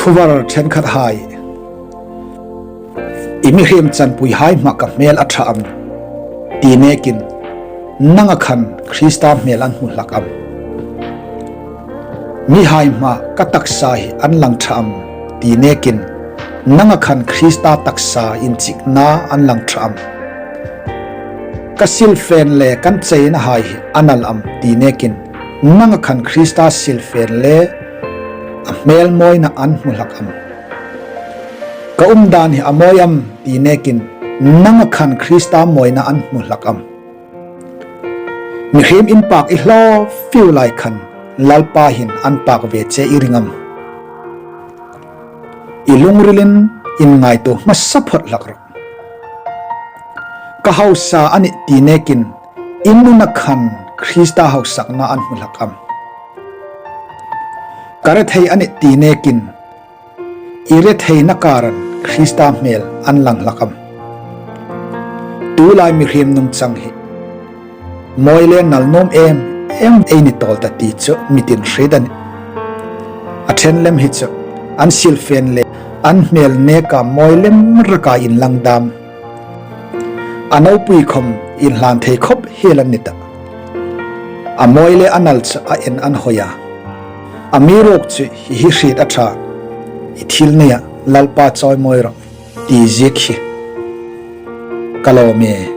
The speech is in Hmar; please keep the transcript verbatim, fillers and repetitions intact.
Thuvar ṭhenkhathai. I mihriem chanpuihai hmaa ka hmêl a ṭha am? ti nêkin, nanga khan Krista hmêl an hmu hlak am? Mihai hmaa ka taksa hi an lang ṭha am? ti nêkin, nanga khan Krista taksa inchikna an lang ṭha am? Ka silfên le kan cheinahai hi a nal am? ti nêkin, nanga khan Krista silfên le a hmêlmawina an hmu hlak am? Ka umdân hi a mawi am? ti nêkin, nanga khan Krista mawina an hmu hlak am? Mihriem inpâk i hlaw fiu lai khan Lalpa hin an pâk ve che i ring am? I lungrilin inngaituo hmasa phawt hlak rawh. Ka hausa a nih ti nêkin, i nuna khan Krista hausakna an hmu hlak am? Ka rethei a nih ti nêkin, i retheina kâran Krista hmêl an lang hlak am? Tulai mihriem nungchang hi mawi le nal nuom êm êm ei ni tawl ta ti chu mi tin hriet a nih. A ṭhen lem hi chu an silfên le an hmêl nêka mawi lem raka inlang dâm, a nopui khawm inhlân thei khawp hiel an ni tah. A mawi le a nal chu a en an hoi a, amiruokchu hi hi hriet a ṭha, i thil neia Lalpa chawimawi rawh ti ziek hi ka lâwm e.